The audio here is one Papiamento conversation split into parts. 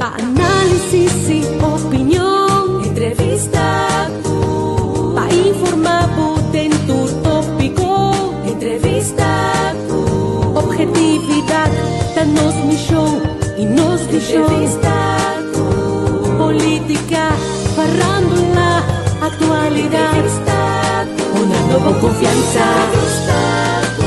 Pa análisis i opinion. Entrevista ku. Pa informá bo den tur tópiko. Entrevista ku. Obhetividat ta nos mishon i nos vishon. Entrevista ku. Polítika, farándula, aktualidat. Entrevista ku. Dunando bo konfiansa. Entrevista ku.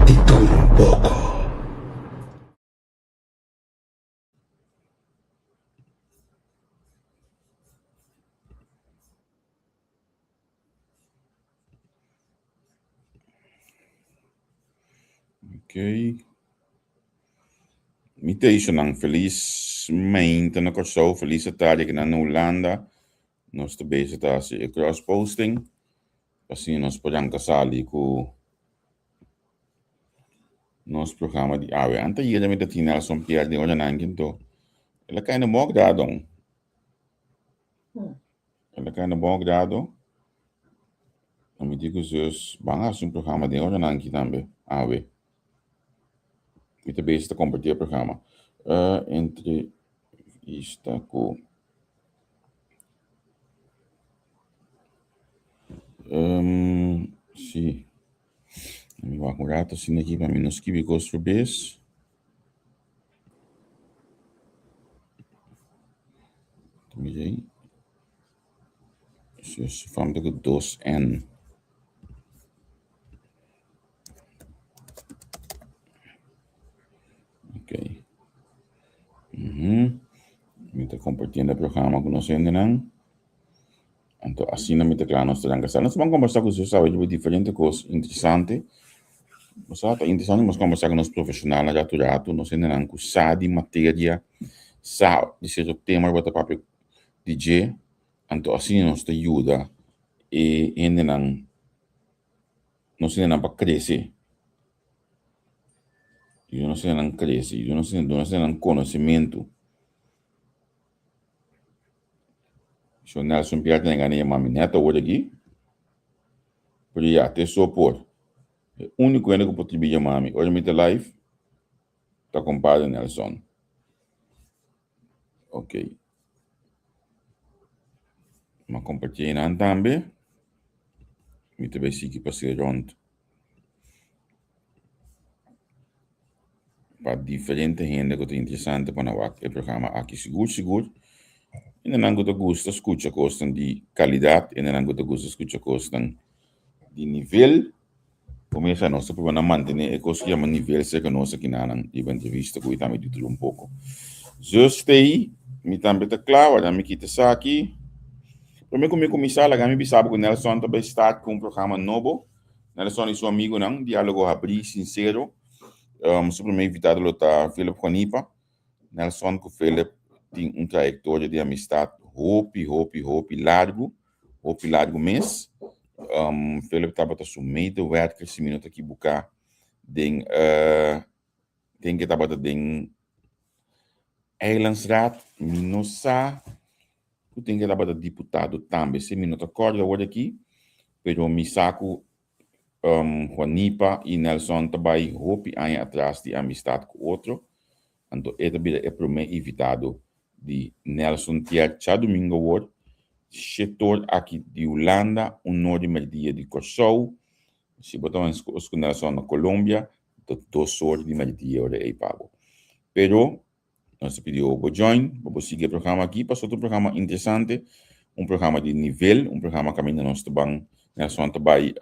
Di tur un poko. Ok. Mi ta hizo nan felis mainta na Kòrsou, felis atardi aki nan na Hulanda. Nos ta bezig ta hasi e cross posting pa asina nos por ranka sali ku nos programa di awe. Anta yera mi ta tin Nelson Pierre den oranan aki anto el a kai na bon grado. El a kai na bon grado. Mi di ku zus ban hasi un programa den oranan aki tambe awe. Mi ta bezig ta kompartí e programa. Entrevista ku Si. Mi wak un rato asina aki pa mi no skibi kos por bes. Mira ei. Su fam ta ku dos N. Ok. Mi ta compartiendo e programa cu nos hendenan. Anto asina mi ta cla nos ta ranca sal. Nos ban conversa cu sus awe riba diferente cos interesante. Bo sa ta interesante nos conversa cu nos profesionalnan ratu ratu, nos hendenan cu sa di materia, sa di cierto tema riba ta papia di dje. Anto asina nos ta yuda e hendenan Nos hendenan pa krese. Yuda nos hendenan krese, yuda nos duna nos hendenan konosementu. Señor Nelson Pierre ta nenga na yama mi nèt awor aki, pero ya, te so por. E úniko hende ku por tribi yama mi ora mi ta live ta kompadre Nelson. Ok. M'a kompartí einan tambe. Mi ta bai sigui pas'é rònt pa diferente hende ku ta interesante pa nan wak e programa aki. Sigur sigur hendenan ku ta gusta skucha kosnan di kalidat, hendenan ku ta gusta skucha kosnan di nivel. Bo mester nos ta proba na mantené e kos ku yama nivel serka nos aki nanan riba entrevista ku i tambe di tur un poko. Zus tei, mi tambe ta kla, wak mi kita esaki. Promé ku mi kuminsá laga mi bisa bo ku Nelson ta bai start ku un programa nobo. Nelson i su amigunan, Diálogo Habrí, Sinsero. Su promé invitado lo ta Philip Juanipa. Nelson ku Philip tin un trayektoria di amistat hopi, hopi, hopi largu. Hopi largu mes. Um, Philip tabata su medewerker, si mi no ta ekibuká, den, uh, den ke tabata den Eilandsraad. Mi no sa ku ten ke tabata diputado tambe, si mi no ta kòrda awor aki, pero mi sa ku um, Juanipa i Nelson ta bai hopi aña atras di amistat ku otro, anto e ta bira e promé invitado di Nelson Tier djadumingu awor, shetor aki di Hulanda, un nor di merdia di Kòrsou. Si bo ta meskos ku Nelson na Colombia, ta dos or di merdia ora ei pa bo. Pero nos ta pidi bo join, pa bo sigui e programa aki, pasobra ta un programa interesante, un programa di nivel, un programa kaminda nos ta ban, Nelson ta bai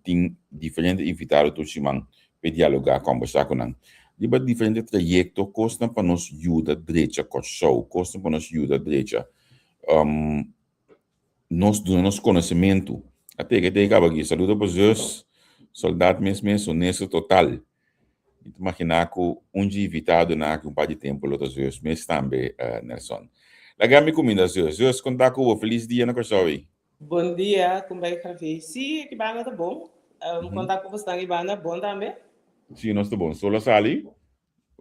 tin diferente invitado tur siman p'e dialogá, kòmbersá ku nan riba diferente trayekto, kosnan pa nos yuda drecha Kòrsou, kosnan pa nos yuda drecha nos duna nos konosementu. A pega te kaba aki, saludo pa zus, soldat mes mes, honesto total. Mi ta imaginá ku un dje invitadonan aki un par di tempu lo ta zus mes tambe, Nelson. Laga mi kuminda zus. Zus, konta ku bo, felis dia na Kòrsou ei. Bon dia, con bai Harvey? Sí, aki banda ta bon. Um, Conta cu bosnan aki banda bon tambe? Sí, nos ta bon. Sol a sali,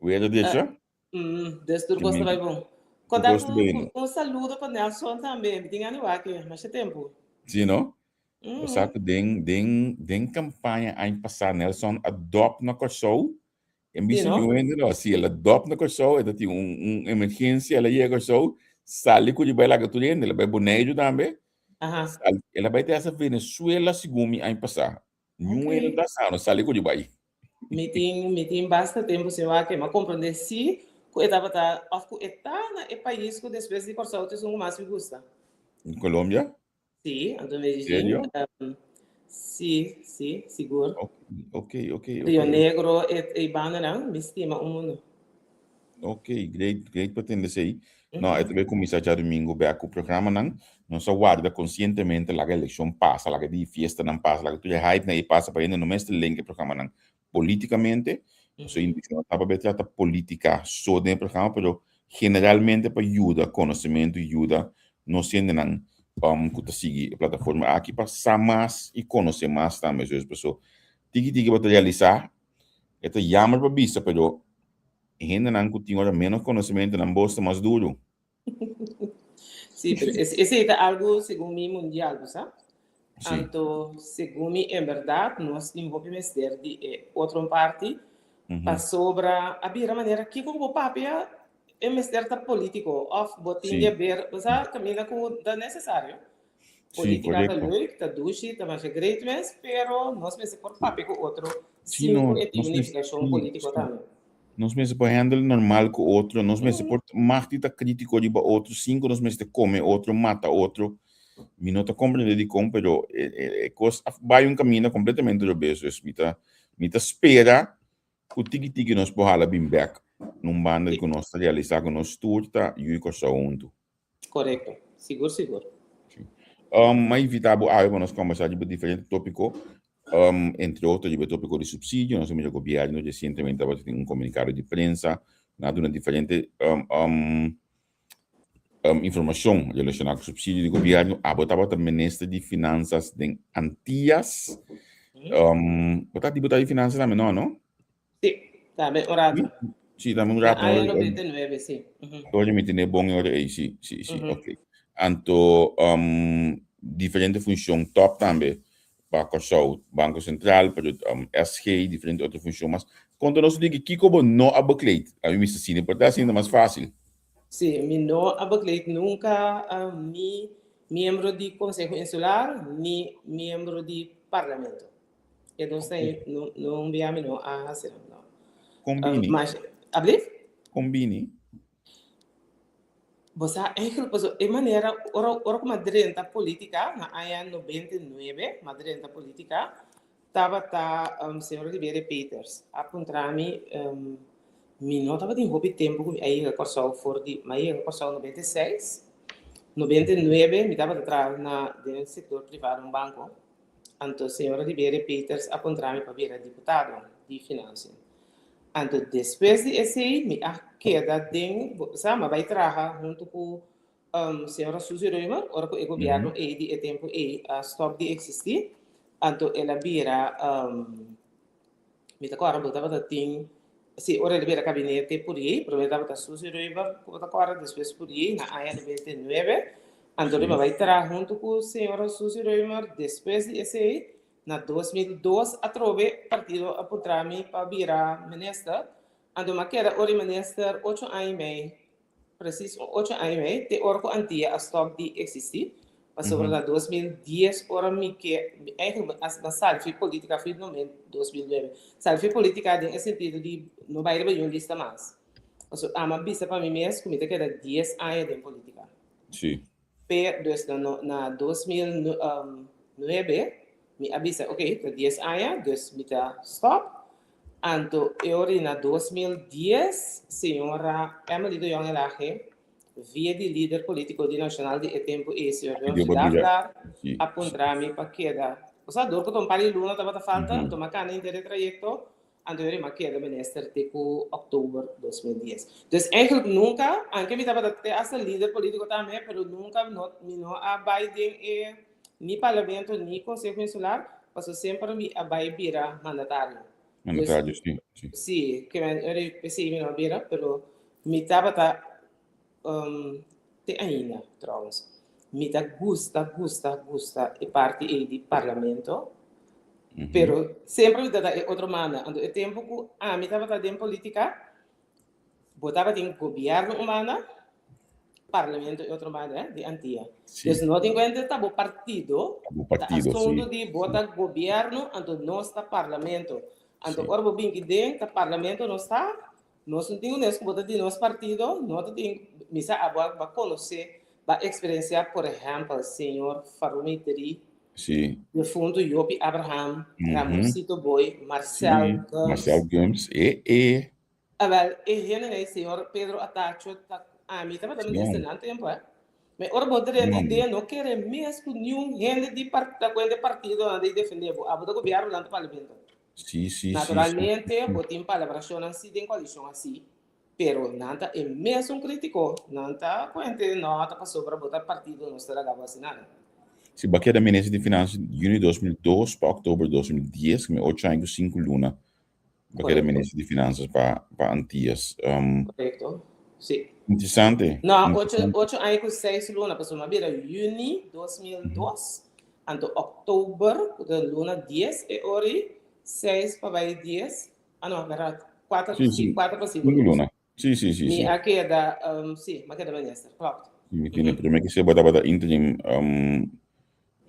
weer a decha. Mm, dus tur cos ta bai bon. Conta cu un saludo pa Nelson tambe. Mi tin gana di wak e, masha tempo. Sí, no? Bo sa ku den den den kampaña aña pasá Nelson a dòp na Kòrsou. E Sí, bisa no? niun hende no. Si el a dòp na Kòrsou, e ta tin un un emergensia, el a yega Kòrsou, sali ku di bai laga tur hende, el a bai Boneiru tambe. Sali, el a bai te hasta Venezuela segun mi aña pasá. Niun hende Ok. ta sa no, sali ku di bai. Mi tin mi tin basta tempu sin wak e, m'a komprondé sí ku e tabata òf ku e ta na e pais ku despues di Kòrsou ta esun ku mas mi gusta. Colombia? Sí, anto Medellín. Serio? Sí, sí, sigur. Ok. Rio Negro, e, e bandanan, mi stima un mundo. Ok, great, great pa tende esei. No, e ta bay cuminsa djadumingo bek cu programanan. Nos a warda conscientemente laga eleccion pasa, laga di fiestanan pasa, laga tur e hype nan ei pasa pa hende no mester link e programanan políticamente. Pasobra intencion no ta pa bay trata politica so den e programa, pero generalmente pa yuda conocemento y yuda nos hendenan cu ta sigui e plataforma aki pa sa mas y conoce mas tambe. So, pasobra tiki tiki bo ta realisa, e ta jammer pa bisa, pero E hendenan ku tin ora ménos konosementu nan bos ta mas duru. Sí, pero es, esei ta algu segun mi mundial, bo sa? Sí. Anto, segun mi, en berdad, nos tin hopi mester di e otro parti, pasobra a bira manera kiko ku bo papia e mester ta politico, of bo tin di haber, bo sa, kaminda ku ta necesario. Politica ta leuk, ta dushi, ta masha great mes, pero nos mester por papia ku otro Sí, sin no, ku e tin nos un mester, nifikashon sí, politico sí. tambe. Nos mester por handle normal ku otro, nos mester por mag di ta kritiko riba otro sin ku nos mester kome otro, mata otro. Mi no ta komprende dikon, pero e, e, e kos a bai un kaminda kompletamente robes. Dus mi ta, mi ta spera ku tiki tiki nos por hala bin bèk na un banda ku nos ta realisá ku nos tur ta yu i Kòrsou huntu. Korekto. Sigur, sigur. Sí. Um, m'a invitá bo awe pa nos kòmbersá riba diferente tópiko, um, entre otro riba e tópiko di supsidio. Nos a mira gobièrnu resientemente tabata tin un komunikado di prensa, nan a duna diferente um, um, um, informashon relashoná ku supsidio di gobièrnu. Abo tabata minister di Finansas den Antias. Um, bo ta diputado di Finansas tambe, no, no? Sí, tambe un rato. Sí, tambe un Na rato. aña 99, sí. Oye, mi tiene bon ora ei, sí, sí, sí, ok. Anto, um, diferente función top tambe pa Kòrsou, Banko Sentral, pero um, SG, diferente otro función mas. Konta nos un tiki, kiko bo no a bekleed? A mi mester sini, por ta asina mas fácil. Sí, mi no a bekleed nunca um, ni miembro di Konseho Insular, ni miembro di Parlamento. E dos ta ahí, no, no un bia mi no a hasi nan, no. Kon bini? Mas, ablief? Kon bini? Bo sa, eigenlijk, paso, e manera, ora, ora ku m'a drenta politica, na aña 99, m'a drenta politica, tabata um, señor Liberia Peters a puntra mi, um, mi no tabatin hopi tempu ku mi a yega Kòrsou for di, m'a yega Kòrsou 96, 99 mi tabata traha na, den sector privado, un banko, Anto señora Liberia Peters a puntra mi pa bira diputado di Financiën. Anto despues di esei mi a keda den, bo sa, mi a bai traha huntu ku señora Suzy Römer ora ku e gobierno ei di e tempu ei a stop di eksistí. Anto el a bira Mi ta kòrda bo tabata tin, si, ora el a bira kabinete Puriei, promé tabata Suzy Römer ku bo ta kòrda, despues Puriei na aña 99. Anto riba bai traha huntu ku señora Suzy Römer, despues di esei, na 2002 atrobe partido a puntra mi pa bira minister, anto mi a keda ora e minister ocho aña i mei. Precies un ocho aña i mei te ora ku Antia a stòp di eksistí, pasobra na 2010 ora mi ke, mi eigenlijk mi a sali fi politika fi nomen 2009, sali fi politika den e sentido di no bai riba niun lista mas. Pasobra ami a bisa pa mi mes ku mi ta keda dies aña den politika. Sí. Pe, dus na no, na 2009 mi a bisa ok, ta dies aña, dus mi ta stòp. Anto e ora di na 2010 señora Emily de Jong Elhage via di lider politico di Nacional di e tempo ei señor Leoncio Davelaar a puntra mi pa keda, osea dor ku ta un par di luna tabata falta, anto mi a kanda henter e trayecto, anto e ora mi a keda minister te ku october 2010. Dus eigenlijk nunca, anke mi tabata te hasta lider politico tambe, pero nunca no mi no a bai den e ni Parlamento ni Conseho Insular, pasobra semper mi a bai bira mandatario. Mandatario, sí, sí. Sí, ke men ora p'esei mi no a bira, pero mi tabata, um, te ainda trouwens. Mi ta gusta, gusta, gusta e parti ei di parlamento. Pero semper mi ta da e otro manda. Anto e tempu ku ami tabata den politika, bo tabatin gobierno un banda, parlamento e otro banda, eh, di Antia. Sí. Dus no tin kuenta ta bo partido, Ta bo ta partido, sí. asuntu di bo ta gobierno, anto nos ta parlamento. Anto Sí. ora bo bin kiden, ta parlamento nos ta, nos no tin unes ku bo ta di nos partido, no ta tin, mi sa abo a ba konosé, ba eksperensiá, por ehèmpel, señor Farumi Dri, Sí. defuntu Jopi Abraham, Ramoncito Boy, Marcel Sí, Gumbs. Marcel Gumbs, e, e. Awel, e hendenan ei, señor Pedro Atacho, ta ami tabata minister nan tempu, eh. Me ora bo drenta idea no kere mes ku niun hende di par ta kuenta e partidonan di defende bo. Abo ta gobierno nan ta parlamento. Sí, sí, sí, sí. Naturalmente bo tin palabrashonnan si den koalishon asi, pero nan ta e mesun kritiko, nan ta kuente no ta pasobra bo ta partido nos ta laga bo asi nada. Si bo a keda minister di finansa juni 2002 pa oktober 2010, mi ocho aña ku sinku luna Bo keda Correcto. minister di finanzas pa pa Antillas. Um, Correcto. Sí. interesante. No, ocho, Interesante. ocho aña ku seis luna, pasobra mi a bira juni 2002, anto oktober, ku ta luna dies e ora ei, seis pa bai dies, ah no, bèrdat, kuater, Sí, sí, sí. kuater pa sinku Sinku luna. luna. Sí, sí, sí, Mi sí. a keda, um, sí, mi a keda minister, klopt. Mi tiene prome que se bo tabata interim um,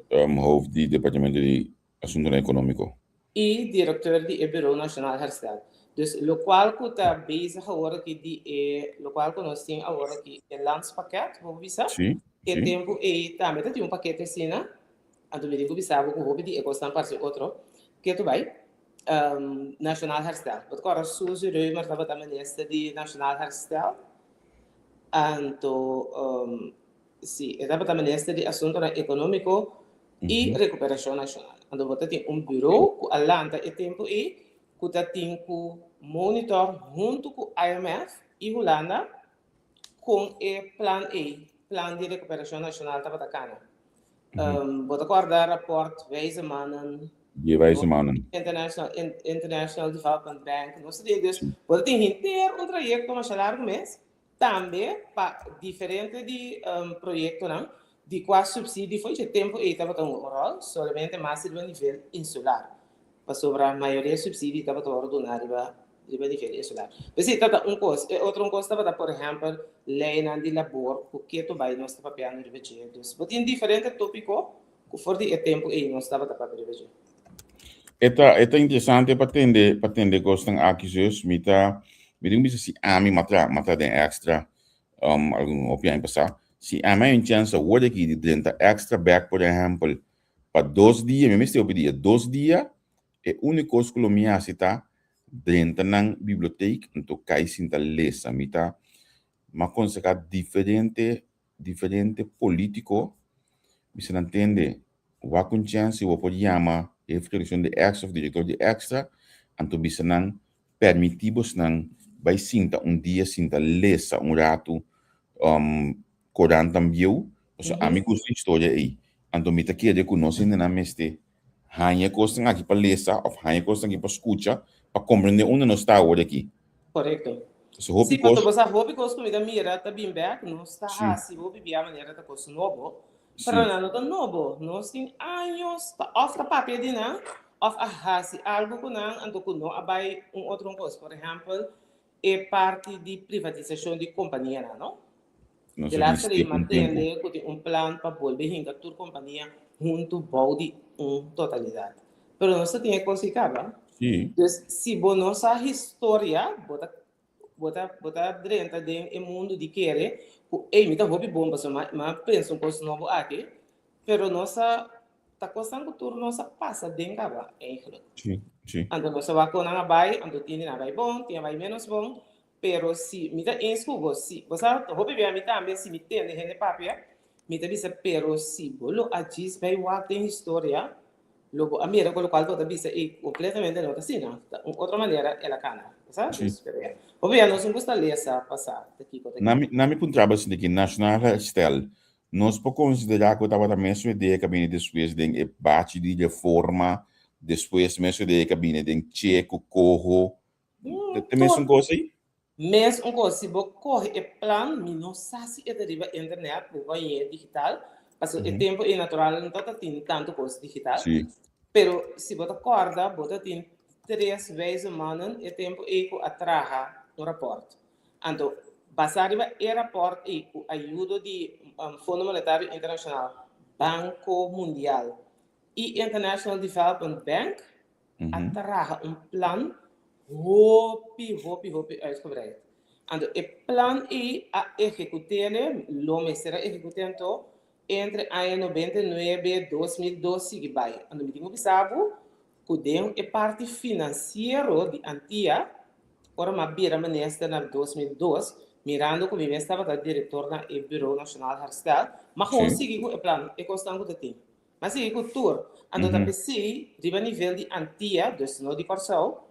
um, hoofd di departamento di Asuntunan Ekonómiko. I direkteur di e Bureau Nacional Herstel. Dus lokual ku ta bezig awor aki di e lokual ku nos tin awor aki e landspakket, bo por bisa? Sí, E sí. tempu ei tambe ta tin un pakete asina. Anto mi tin ku bisa bo ku hopi di e kosnan parse otro. Ke tu bai? Nacional Herstel. Bo ta kòrda Suzy Römer tabata minister di Nacional Herstel? Anto Sí, e tabata minister di Asuntonan Ekonómiko i Rekuperashon Nashonal. Anto bo ta tin un buró ku a lanta e tempu ei ku ta tin ku monitor huntu ku IMF i Hulanda kon e plan ei, Plan di Rekuperashon Nashonal tabata kana. Bo ta kòrda rapòrt Wijze Mannen? Di Wijze Mannen. International, International Development Bank. Nos ta tin dus, bo ta tin henter un trayekto masha largu mes. Tambe pa diferente di proyectonan di cua subsidie for dje tempo ey tabata un rol solamente mas riba nivel insular, pasobra mayoria subsidie tabata worde duna riba riba nivel insular. P'esey ta ta un cos. E otro un cos tabata por ehempel leynan di labor cu keto bay nos ta papiando riba dje. Dus bo tin diferente topico cu for di e tempo ey nos tabata papia riba dje. E ta e ta interesante pa tende pa tende kosnan aki zus. Mi ta mi tin ku bisa si ami m'a tra m'a tra den extra um algun hopi aña pasá. Si ami hay un chèns awor di aki di drenta extra bèk por ehèmpel pa dos dia, mi mester hopi dia, dos dia e úniko kos ku lo mi hasi ta drenta nan bibliotek anto kai sinta lesa. Mi ta m'a konsehá diferente diferente politico bisa nan tende wak un chance si bo por yama e direccion di extra of director di extra anto bisa nan permiti bosnan bay sinta un dia sinta lesa un rato um corantan bieu pasobra ami gusta historia ey anto mi ta kere cu nos hendenan mester haña e kosnan aki pa lesa òf haña e kosnan aki pa skucha pa komprendé unda nos ta awor aki. Korekto. So hopi Sí, pasobra kos. bo sa hopi kos ku mi ta mira ta bin bèk, nos ta Sí. hasi hopi bia manera ta kos nobo, pero Sí. nan no ta nobo. Nos tin años ta òf ta papia di nan òf a hasi algu ku nan anto ku no a bai un otro un kos. Por ehèmpel, e parti di privatisashon di kompanianan, no? Nos De a laatste bisti rei un tempu. mantende ku tin un plan pa bolbe hinka tur kompania huntu bou di un totalidat. Pero nos ta tin e kos ei kaba. Sí. Dus si bo no sa historia, bo ta bo ta bo ta drenta den e mundu di kere ku ey mi ta hopi bon pasobra mi a pensa un kos nobo aki, pero nos a ta kosnan ku tur nos a pasa den kaba eigenlijk. Sí, sí. Anto nos a wak kon nan a bai, anto tin di nan a bai bon, tin a bai ménos bon, Pero si mi ta eens ku bo, si, bo sa, hopi bia mi tambe si mi tende hende papia, mi ta bisa pero si bo lo a djis bai wak den historia, lo bo a mira ku lokual bo ta bisa ei kompletamente no ta asina, ta un otro manera el a kana, bo sa? Sí. Dus, pero ya. Hopi bia nos no gusta lesa pa sa ta kiko ta Na kiko. mi, na mi puntra bo esaki, Nacional Herstel, nos por konsiderá ku tabata mesun idea ku a bini despues den e bachi di reforma, despues mesun idea ku a bini den Che ku Coho, Te mes un kos ei? Mes un kos. Si bo kohe e plan, mi no sa si e ta riba internet, bo por hañ'é digital, Paso e tempo ei natural no tabata tin tantu kos digital. Sí. Pero si bo ta kòrda, bo ta tin tres wijze mannen e tempo ei ku a traha un rapòrt. Anto, basá riba e rapòrt ei ku ayudo di Fondo Monetario Internashonal, Banko Mundial i International Development Bank a traha un plan hopi, hopi, hopi uitgebreid. Anto, e plan ei a ehekut'é, lo mester a ehekut'é anto, entre aña 99, 2002 sigui bai. Anto mi tin ku bisa bo ku den e parti finansiero di Antia, ora mi a bira minister na 2002, mirando ku mi mes tabata direktor na e Bureau Nationaal Herstel, mi a gewoon sigui ku e plan, e kosnan ku ta tin. Mi a sigui ku tur. Anto ta p'esei riba nivel di Antia, dus no di Kòrsou,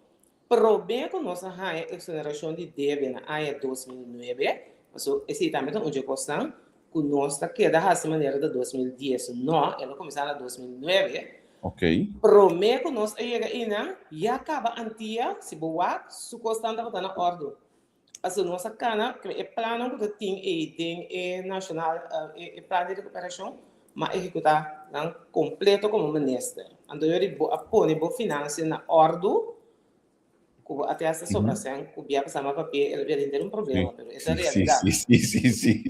Promé ku nos a haña eksonerashon di debe na aña 2009, paso esei tambe ta un dje kosnan ku nos ta keda hasi manera ta 2010, no, el a kuminsá na 2009. Promé ku nos a yega einan, ya kaba Antia, si bo wak, su kosnan tabata na òrdu. Paso nos a kana, e plannan ku ta tin ei den e nashonal, e plan di rekuperashon, m'a ehekutá nan kompleto komo minister. Anto yo di bo a pone bo finansia na òrdu, ku bo a te hasta sobra sèn, ku bia pasá m'a papia, el a bira henter un problema, pero e ta realidat.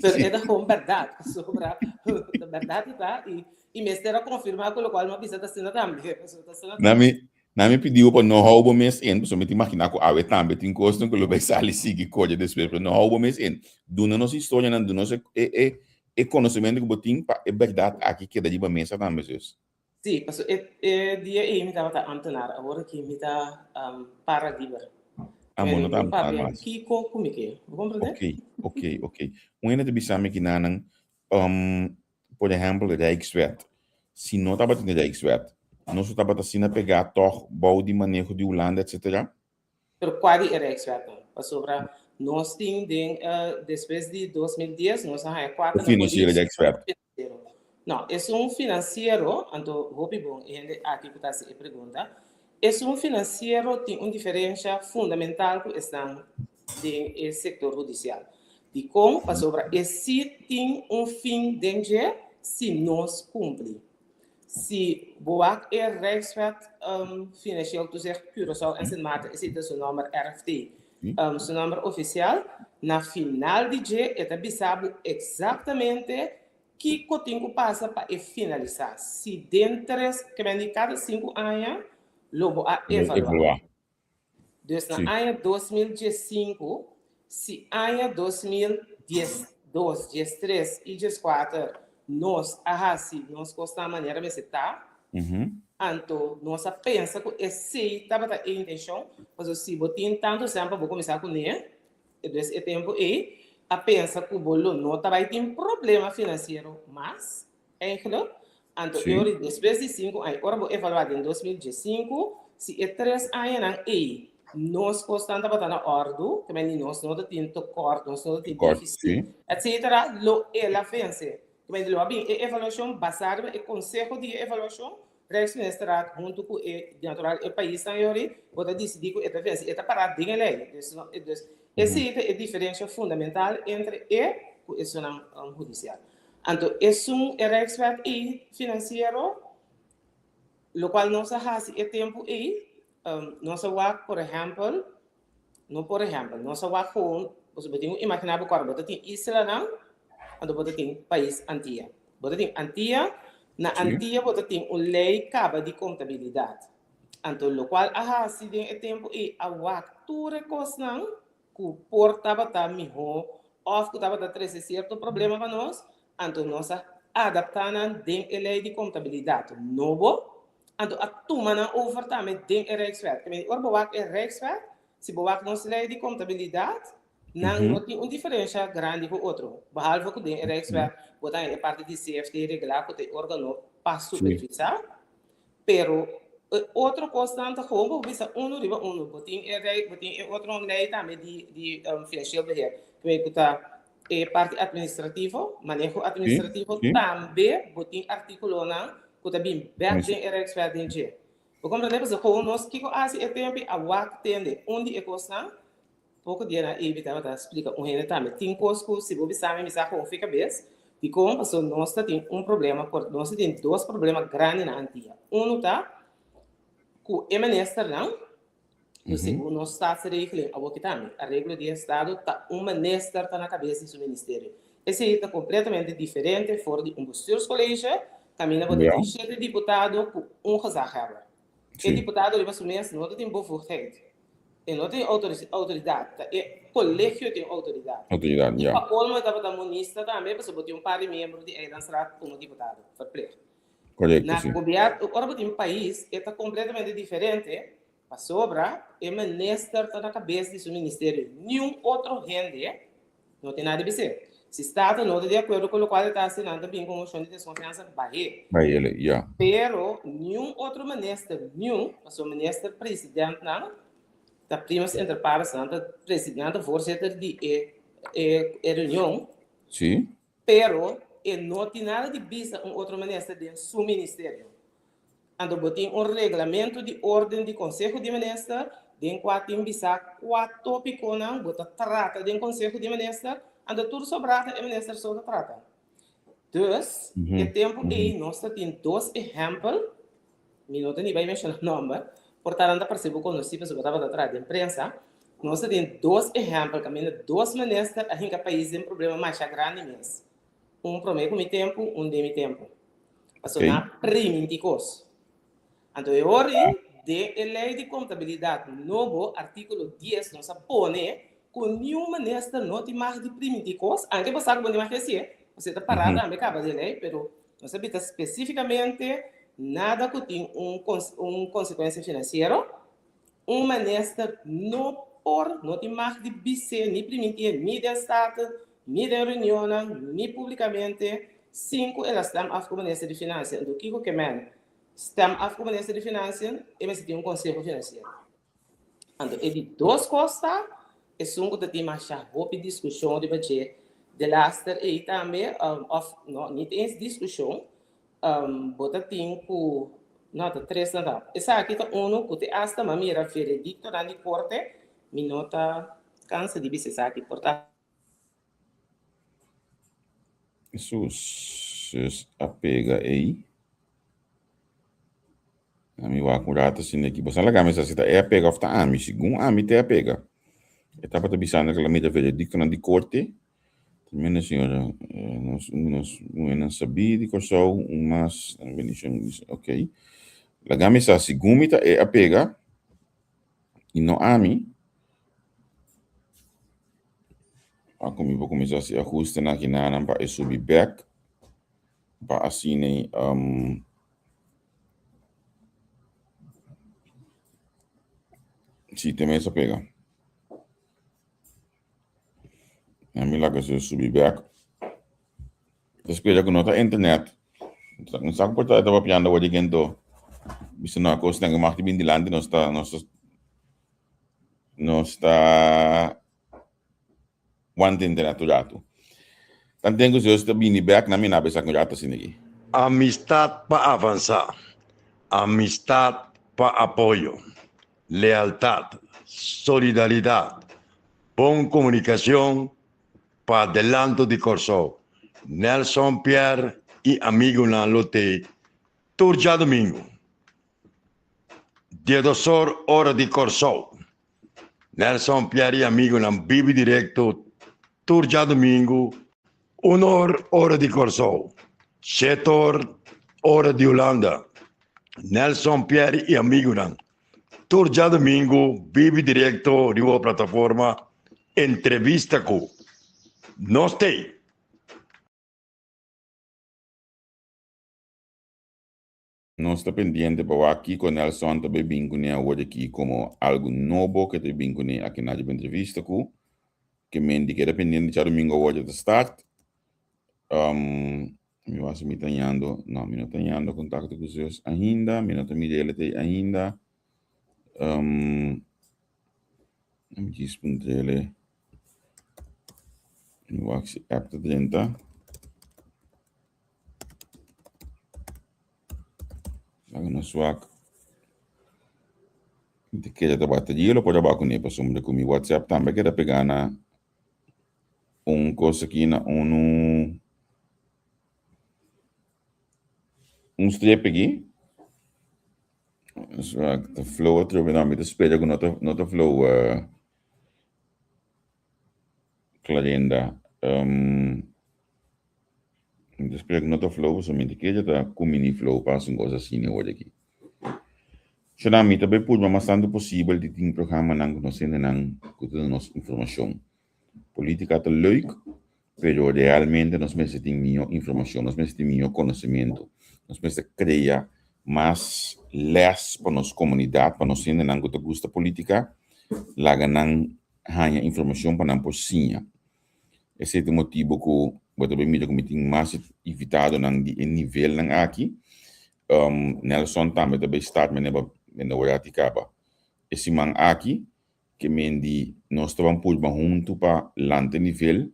Pero e ta gewoon bèrdat, pasobra ta bèrdat e ta, i mester a konfirmá ku lokual m'a bisa ta asina tambe, pasobra ta asina tambe. Nan mi pidi bo pa no hou bo mes in, pasobra mi ta imaginá ku awe tambe tin kosnan ku lo bai sali sigui kodia despues, pero no hou bo mes in. Duna nos historianan, duna nos e e e konosementu ku bo tin pa e bèrdat aki keda riba mesa tambe, zus. Sí, pasobra e e dia ei mi tabata ámtenar, awor aki mi ta para liber. Ah, bo no ta Mi ámtenar papia mas. kiko ku mi ke, bo komprendé? Oké, oké, oké. Un hende ta bisa mi kinanan, Por ehèmpel, Rijkswet. Si no tabatin Rijkswet, nos lo tabata asina pegá tòg bou di maneho di Hulanda, etcetera? Pero kua di e Rijkswetnan? Pasobra nos tin den despues di 2010 nos a haña kuater na polis. Rijkswet. No, esun finansiero, anto hopi bon e hende aki ku ta hasi e pregunta, esun finansiero tin un diferensha fundamental ku esnan den e sektor hudisial. Dikon? Pasobra e si tin un fin den dje si nos kumpli. Si bo wak e Rijkswet Financieel Toezicht Curaçao en Sint Maarten, esei ta su nòmber RFT, su nòmber ofisial, na final di dje e ta bisa bo eksaktamente kiko tin ku pasa pa e finalisá. Si den tres, ke men di kada sinku aña lo bo a evaluá. Dus na aña 2015, si aña 2012, 13 i 14 nos a hasi nos kosnan manera mester ta, anto nos a pensa ku esei tabata e intenshon, pasobra si bo tin tantu sèn pa bo kuminsá kuné, dus e tempu ei a pensa ku bo lo no ta bai tin problema finansiero mas. Eigenlijk, anto e ora despues di sinku aña, ora bo evaluá den 2015, si e tres añanan ei nos kosnan tabata na òrdu, te men di nos no ta tin tekort, nos no ta tin defisit, etsetera, lo el a vense. Te men di lo a bin e evaluashon basá riba e konseho di e evaluashon, Rijksministerraad huntu ku e, natural, e paisnan e ora ei, bo ta disidí ku e ta vense. E ta pará den e lei. Dus, dus esei ta e diferensha fundamental entre e ku esunnan hudisial. Anto esun e Rijkswet ei finansiero, lokual nos a hasi e tempu ei, nos a wak por ehèmpel, no por ehèmpel, nos a wak gewoon, pasobra bo tin ku imaginá bo kòrda bo ta tin islanan, anto bo ta tin pais Antia. Bo ta tin Antia, na Antia bo ta tin un lei kaba di kontabilidat. Anto lokual a hasi den e tempu ei a wak tur e kosnan ku por tabata mihó òf ku tabata trese sierto problema pa nos, anto nos a adaptá nan den e lei di kontabilidat nobo, anto a tuma nan over tambe den e Rijkswet. Ke mende ora bo wak e Rijkswet, si bo wak nos lei di kontabilidat, nan no tin un diferensha grandi ku otro, behalve ku den e Rijkswet bo ta haña e parti di CFT reglá ku ta e órgano pa supervisá. Pero e otro kosnan ta gewoon bo bisa unu riba unu. Bo tin e rei, bo tin e otro lei tambe di di financieel beheer, ku ta e parti administrativo, maneho administrativo, tambe bo tin artíkulonan ku ta bin bèk den e Rijkswet den dje. Bo komprendé? Pasobra gewoon nos kiko hasi e tempu a wak tende un di e kosnan Poko dia na Ivy tabata splika un hende tambe tin kos ku si bo bisa mi, mi sa kon fi kabes. Dikon? Pasobra nos ta tin un problema, por nos ta tin dos problema grandi na Antia. Unu ta ku e ministernan, ku segun nos staatsregeling awor ki tambe, areglo di estado, ta un minister ta na kabes di su ministerio. Esei ta kompletamente diferente for di un bestuurscollege kaminda bo ta tin shete diputado ku un gezaghebber. E diputado riba su mes no ta tin bevoegdheid. E no tin outoridat, ta e kolegio tin outoridat. Outoridat, ya. I pa kolmo e tabata monista tambe, pasobra bo tin un par di miembro di Eilandsraad komo diputado, verplicht. Korekto, Na si. gobièrnu, ora bo tin pais, e ta kompletamente diferente, pasobra e minister ta na kabes di su ministerio. Niun otro hende No tin nada di bis'é. Si Staten no ta di akuerdo ku lokual e ta hasi, nan ta bin ku un moshon di deskonfiansa bah'é. Bah'é, ya. Pero niun otro minister, niun, pasobra minister presidentnan ta primus inter pares, nan ta presi, nan ta voorzitter di e e e reunion. Si. Pero e no tin nada di bisa un otro minister den su ministerio. Anto bo tin un reglamento di orden di Konseho di Minister den kua tin bisá kua tópikonan bo ta trata den Konseho di Minister, anto tur sobrá ta e minister so ta trata. Dus, e tempu ei nos ta tin dos ehèmpel, mi no ta ni bai menshoná nòmber, por ta nan ta parse bo konosí pasobra bo tabata traha den prensa, nos ta tin dos ehèmpel kaminda dos minister a hinka pais den problema masha grandi mes. Un promé ku mi tempu, un den mi tempu. Pasobra nan a primintí kos. Anto e ora ei, den e lei di kontabilidat nobo, artíkulo dies, nos a pone ku niun minister no tin mag di primintí kos, anke bo sa ku bo no tin mag di hasié, pasobra e ta pará tambe kaba den lei, pero nos a bisa spesífikamente nada ku tin un un konsekuensia finansiero, Un minister no por, no tin mag di bis'é ni primintié ni den Staten, ni den reunionnan, ni públikamente, sin ku el a stem af ku minister di Finansia. Anto kiko ke men stem af ku minister di Finansia? E mester tin un konseho finansiero. Anto e di dos kos ta, esun ku ta tin masha hopi diskushon riba dje delaster ei tambe, òf no, nit eens diskushon, Bo ta tin ku, no, ta tres nan ta. Esaki ta unu ku te asta m'a mira verediktonan di korte, mi no ta kansa di bisa esaki, por ta. Hesus, sus a pega ei. Ami wak un rato asina aki. Boso a laga mi sa si ta e a pega of ta ami. Segun ami ta e a pega. E tabata bisando ku el a mira verediktonan di korte. Tremendo señora. Nos un di nos muhernan sabí di Kòrsou. Un mas bendishon. Ok. Laga mi sa segun mi ta e a pega i no ami. A ku mi por kuminsá hasi ahustenan aki nanan pa e subi bèk. Pa asina um, si te mes a pega. Mi laga su subi bek. Ta spera ku no ta internet. Mi sa ku por ta e ta papiando awor di kento. Bisa no a kosnan ku mag di bin dilanti nos ta nos ta nos ta wanta internet un ratu. Tanten ku Zeus ta bini bek nan mi na bisa ku un ratu asina aki. Amistad pa avansa, amistad pa apoyo. Lealtad, solidaridad, bon comunicacion pa adelanto di Corsou. Nelson Pierre y amigonan lo tey tur djadomingo, diedosor ora di Corsou. Nelson Pierre y amigonan bibi directo tur djadomingo, un or ora di Corsou, shete or ora di Hulanda. Nelson Pierre y amigonan Tur djadumingu bibi direkto riba plataforma Entrevista ku Nos Tei. Nos ta pendiente pa wak kiko Nelson ta bay bin kuné awor aki komo algu nobo ke ta bin kuné aki na riba entrevista ku ke men di keda pendiente djadumingu awor ta start. Mi wak si mi ta ñando, no, mi no ta ñando contacto cu zus ainda, mi no ta mira el ei ainda. Um, mi djis puntrele. Mi wak si app ta drenta. Laga nos wak. Mi ta kere ta bateria lo por a ba kuné pasobra ku mi WhatsApp tambe keda pegá na un kos aki na unu. Un streep aki. Ta flow atrobe. No, mi ta spera ku no ta, no ta flow uh, Clarenda. Um, mi ta spera ku no ta flow, pasobra mi ta kere ta kumini flow pa hasi un kos asina awor aki. Shona, mi ta bai purba mas tantu posibel di tin programanan ku nos hendenan ku ta duna nos informashon. Politika ta leuk, pero realmente nos mester tin mihó informashon, nos mester tin mihó konosementu, nos mester krea mas lès pa nos komunidat, pa nos hendenan ku ta gusta politika, laga nan haña informashon pa nan por siña. Esei ta e motibu ku bo ta bai mira ku mi tin mas invitadonan di e nivelnan aki. Nelson tambe ta bai start manera bo a wak aki kaba e siman aki. Ke men di nos ta ban purba huntu pa lanta e nivel,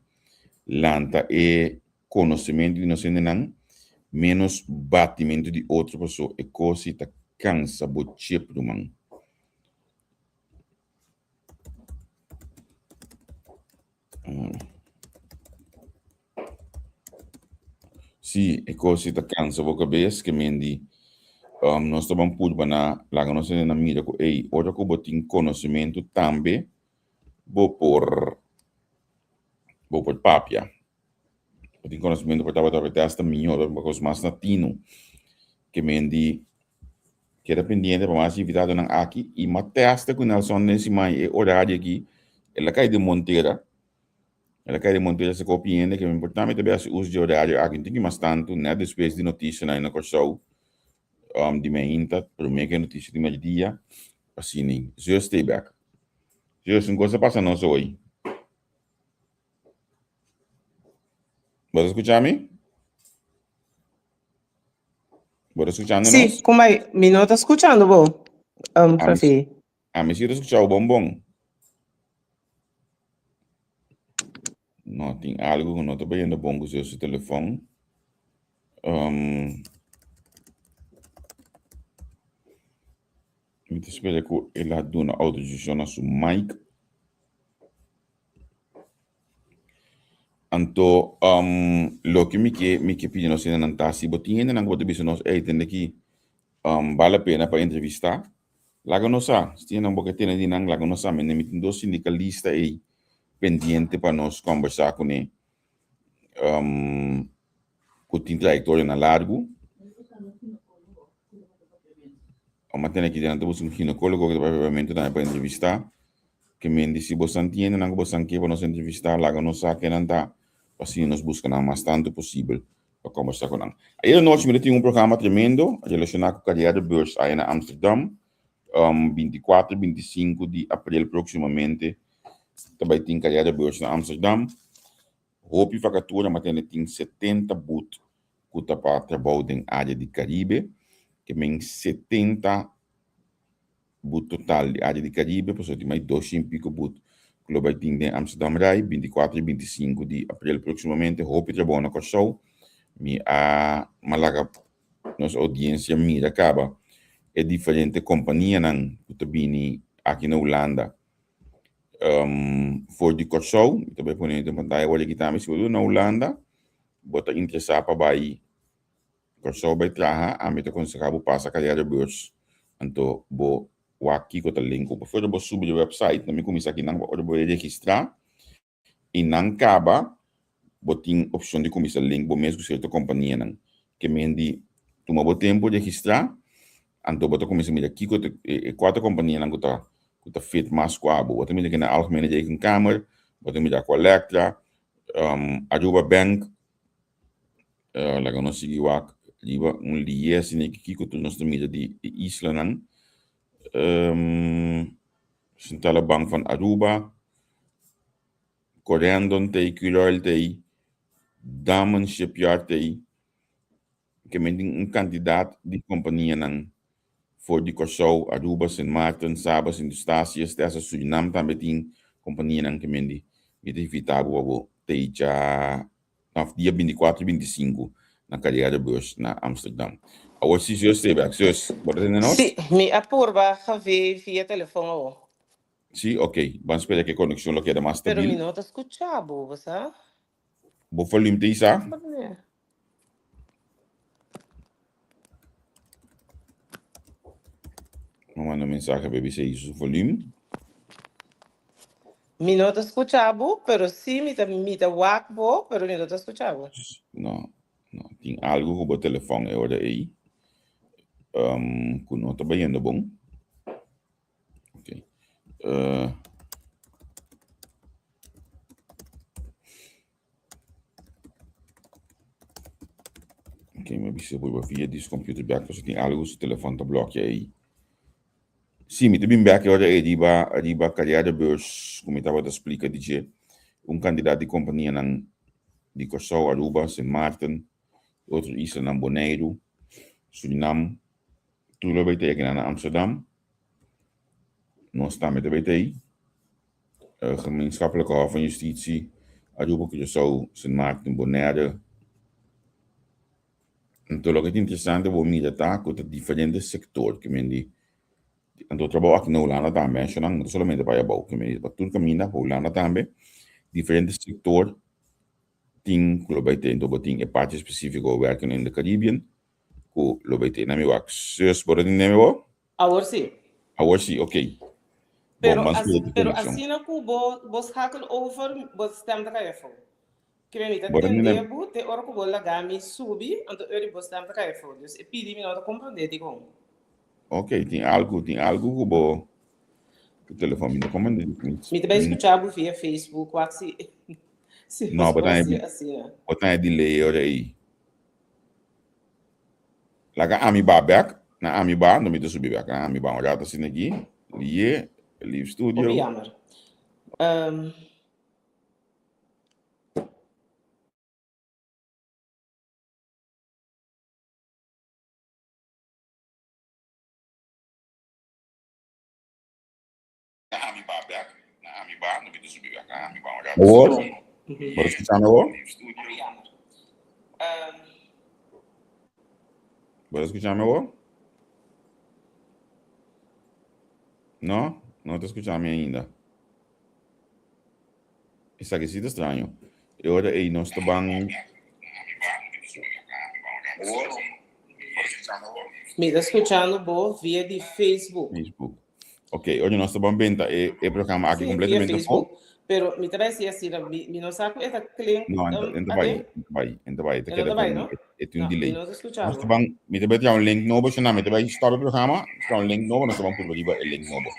lanta e konosementu di nos hendenan, ménos batimentu di otro paso e kos si ta kansa bo chip ruman. Sí, e kos si ta kansa bo kabes, ke men di um, nos ta ban purba na laga nos hende na mira ku ey, ora ku bo tin konosementu tambe bo por bo por papia. Bo tin konosementu por tabata tabata hasta mihó, tabata kos mas na tinu. Ke men di keda pendiente pa mas invitadonan aki i ma testa ku Nelson den siman e orario aki el a kai den Montera. El a kai den Montera se kopi hende ke importá mi ta bai hasi uso di orario aki un tiki mas tantu nèt despues di notisianan na Kòrsou um, di meinta promé ke notisia di mèrdia asina. Zus stay back. Zus, un kos a pasa nos hoy. Bo ta skucha mi? Bo ta skuchando Sí, nos? kumai, mi no ta skuchando bo, um, Ami, Fafi. ami sí ta skucha bo bon bon. No, tin algo ku no ta bayendo bon ku su telefòn. Um, mi ta spera ku el a duna outorisashon na su mic. Anto, um, loke mi ke, mi ke pidi nos hendenan ta, si bo tin hendenan ku bo ta bisa nos, ey, tende aki, um, bale pena pa entrevistá, laga nos sa. Si tin hendenan bo ke tende di nan, laga nos sa. Mi tin dos sindikalista ey pendiente pa nos kòmbersá kuné, um, ku tin trayektorianan largu. Bo mantene aki den nan ta buska un ginecólogo ku ta papia papiamentu tambe pa entrevistá. Ke men di si bosan tin hendenan ku bosan ke pa nos entrevistá, laga nos sa kenan ta pa asina nos buska nan mas tantu posibel pa kombersá ku nan. Ayer anochi mi ta tin un programa tremendo relashoná ku Carrièrebeurs aya na Amsterdam, 24 i 25 di aprel próksimamente ta bai tin Carrièrebeurs na Amsterdam. Hopi vakatura matene tin 70 but ku ta pa trabou den área di Karibe, ke men 70 but total di área di Karibe, pasobra tin mai 200 piko but ku lo bai tin den Amsterdam Rai, 24 i 25 di aprel próksimamente. Hopi trabou na Kòrsou. Mi a malaga nos oudiensia mira kaba e diferente kompanianan ku ta bini aki na Hulanda um, for di Kòrsou. Mi ta bai pone den pantaya awor aki tambe. Si bo na Hulanda, bo ta interesá pa bai Kòrsou bai traha, ami ta konsehá bo pasa Carrièrebeurs. Anto bo wak kiko ta link ku bo. Ora bo subi di website, na mi kuminsá akinan, ora bo registrá i nan kaba, bo tin opshon di kuminsá link bo mes ku sierto kompanianan. Ke men di tuma bo tempu registrá, anto bo ta kuminsá mira kiko ta e kua ta kompanianan ku ta ku ta fit mas ku abo. Bo ta mira kende Algemene Rekenkamer, bo ta mira ku Alectra, um, Aruba Bank, uh, laga nos sigui wak riba un lié asina ki kiko tur nos ta mira di e islanan. Um, Centrale Bank van Aruba, Corendon tei, Curoil tei, Damen Shipyard tei, ke men tin un kantidat di kompanianan for di Kòrsou, Aruba, Sint Maarten, Saba, Sint Eustatius, te hasta Surinam tambe tin kompanianan ke men di mi ta invitá bo pa bo tei dja òf dia 24 i 25 na Carrièrebeurs na Amsterdam. Awor si zus tei bèk. Zus, bo ta tende nos? Sí, mi a purba Javier via telefon awor. Sí, ok. Ban spera ku e konekshon lo keda mas Pero mi stabil. no ta skucha bo, bo sa? Bo volume ta isá? Mi manda un mensahe pa bisa ei su volume. Mi no ta skucha bo, pero sí mi ta mi ta wak bo, pero mi no ta skucha bo. No, no. Tin algu ku bo telefòn e ora ei ku no ta bayendo bon. Ok. Ok, mi a bisa por via di su computer bek, pasobra tin algu su telefòn ta blòkia ei. Sí, mi ta bin bek e ora ei riba riba carrièrebeurs ku mi tabata splika di dje. Un kandidat di kompanianan di Kòrsou, Aruba, Sint Maarten, i otro islanan, Boneiru, Surinam, tur lo bai ta yega na Amsterdam. Nos tambe ta bai ta ei. Gemeenschappelijke Hof van Justitie, Aruba, Curaçao, Sint Maarten, Bonaire. Anto loke ta interesante bo mira ta ku ta diferente sektor ke men di anto trabou aki na Hulanda tambe menshonan no ta solamente pa abou ke men di pa tur kaminda pa Hulanda tambe diferente sektor tin ku lo bai te anto bo tin e parti spesifiko werken in de Caribbean ku lo bai te na mi wak zus bo ta tende mi bo? Awor sí. Awor sí, ok. Pero, Bon, as, pero asina ku bo, bo schakel over, bo stem ta kai afó. Kre mi ta tende bo te ora ku bo laga mi subi, anto ori bo stem ta kai afó. Dus e pidi mi no ta komprondé dikon. Ok, tin algu, tin algu ku bo ku telefòn mi no komprondé. Mi ta bai skucha bo via Facebook, wak si si No, bo ta asina. Bo ta delay ora ei. Laga ami ba bek, na ami ba, no mi ta subi bek, na ami ba un rato asina aki, liye, leave studio. Hopi jammer. Um. Awor, bo ta skucha mi awor? Bo ta skucha mi awor? No? No ta skucha mi ainda. Esaki si ta straño. E ora ei nos ta ban. Mi ta skuchando bo via di Facebook. Facebook. Ok, ora nos ta ban benta e, e programa aki Sí, via completamente Facebook. afó. Pero mi ta bai si asina, mi, mi no sa ku e ta klink No, enta, enta bai, aden. enta bai, enta bai. Ta E no keda ta bai, con, no? e, e tin un No, mi delay. no ta skucha Nos ta bo. ban, mi ta bai traha un link nobo, shona, mi ta bai stop e programa, traha un link nobo, nos ta ban purba riba e link nobo.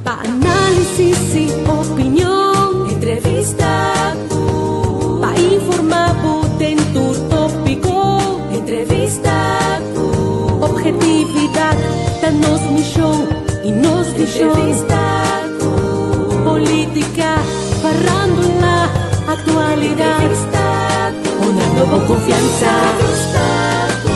Pa análisis y opinion, entrevista cu. Pa informa bo den tur tópico, entrevista cu. Objetividad ta nos misión y nos visión. Entrevista cu. Política, farándula, actualidad. Entrevista cu. Honrando bo confianza. Entrevista cu.